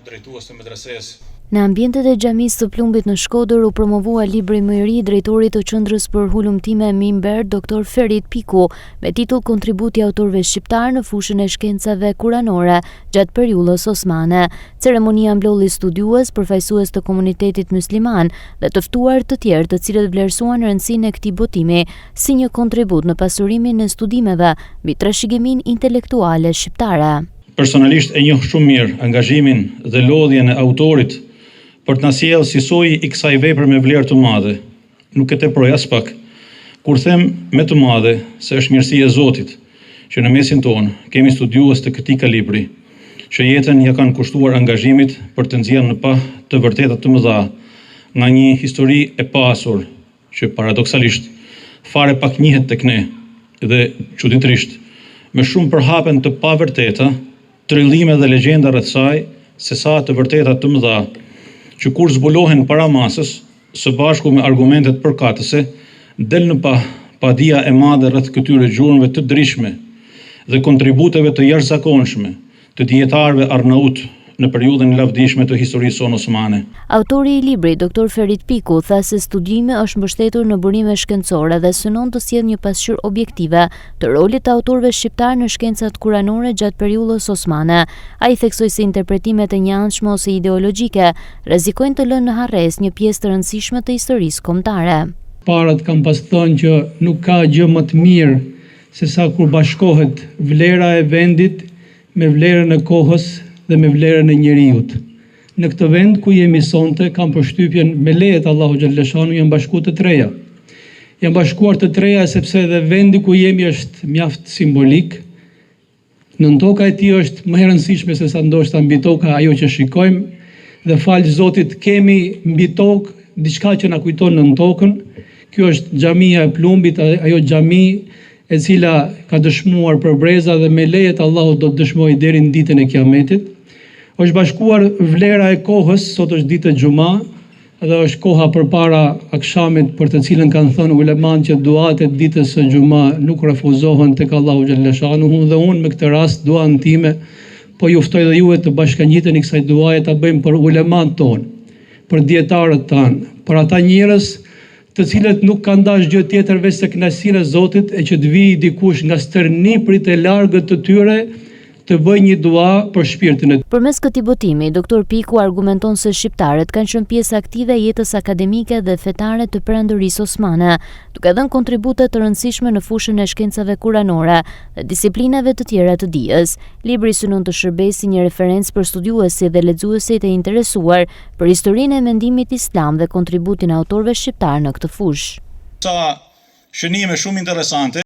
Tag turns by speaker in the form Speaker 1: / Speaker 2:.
Speaker 1: drejtues të medresesë.
Speaker 2: Në ambientet e Xhamisë së Plumbit në Shkodër u promovua libri më i ri i drejtorit të Qendrës për Hulumtime Mimber, Doktor Ferit Piku, me titull Kontributi i autorëve shqiptarë në fushën e shkencave kuranore gjatë periudhës osmane. Ceremonia mblodhi studiues, përfaqësues të komunitetit mysliman dhe të ftuar të tjerë të cilët vlerësuan rëndësinë e këtij botimi si një kontribut në pasurimin e studimeve mbi trashëgiminë intelektuale shqiptare.
Speaker 1: Personalisht e njoh shumë mirë angazhimin dhe lodhjen e autorit për të na sjellë si soji i kësaj vepre me vlerë të madhe. Nuk e teproj aspak kur them me të madhe se është mirësi e Zotit që në mesin tonë kemi studiues të këtij kalibri, që jetën ia kanë kushtuar angazhimit për të nxjerrë në pah të vërteta të mëdha nga një histori e pasur që paradoksalisht fare pak njihet tek ne dhe çuditërisht më shumë përhapen të pavërteta, trillime dhe legjenda rreth saj sesa të vërteta të mëdha që kur zbulohen para masës së bashku me argumentet përkatëse del në pah padija e madhe rreth këtyre gjurmëve të dritshme dhe kontributeve të jashtëzakonshme të dijetarëve arnautë në periudhën e lavdishme të historisë sonë osmane.
Speaker 2: Autori i librit, Doktor Ferit Piku, tha se studimi është mbështetur në burime shkencore dhe synon të sjellë një pasqyrë objektive të rolit të autorëve shqiptarë në shkencat kuranore gjatë periudhës osmane. Ai theksoi se interpretimet e njëanshme ose ideologjike rrezikojnë të lënë në harresë një pjesë të rëndësishme të historisë kombëtare.
Speaker 3: Parët kanë pas thënë që nuk ka gjë më të mirë se sa kur bashkohet vlera e vendit me vlerën e kohës dhe me vlerën e njeriut. Në këtë vend ku jemi sonte kam përshtypjen me leje të Allahu xhelleshanu janë bashku të treja. Janë bashkuar të treja sepse edhe vendi ku jemi është mjaft simbolik. Nëntoka e tij është më e rëndësishme se sa ndoshta mbi toka ajo që shikojmë dhe falë Zotit kemi mbi tokë diçka që na kujton nëntokën. Kjo është xhamia e Plumbit, ajo xhami e cila ka dëshmuar për breza dhe me leje të Allahut do të dëshmojë deri në ditën e Kiametit. Është bashkuar vlera e kohës, sot është ditë e xhuma dhe është koha përpara akshamit për të cilën kanë thënë ulematë që duat e ditës së xhuma nuk refuzohen tek Allahu xhelleshanuhu dhe unë me këtë rast duan time po ju ftoj dhe juve të bashkangjiteni kësaj duaje ta bëjmë për ulematë tonë, për dijetarët tanë, për ata njerëz të cilët nuk kanë dashtë gjë tjetër veçse kënaqësinë e Zotit e që të vijë dikush nga stërnipërit e largët të tyre të bëjë një dua për shpirtin e
Speaker 2: Përmes këtij botimi, Doktor Piku argumenton se shqiptarët kanë qenë pjesë aktive e jetës akademike dhe fetare të Perandorisë Osmane, duke dhënë kontribute të rëndësishme në fushën e shkencave kuranore dhe disiplinave të tjera të dijes. Libri synon të shërbejë si një referencë për studiuesit dhe lexuesit e interesuar për historinë e mendimit islam dhe kontributin e autorëve shqiptarë në këtë fushë.
Speaker 1: Sa shënime shumë interesante.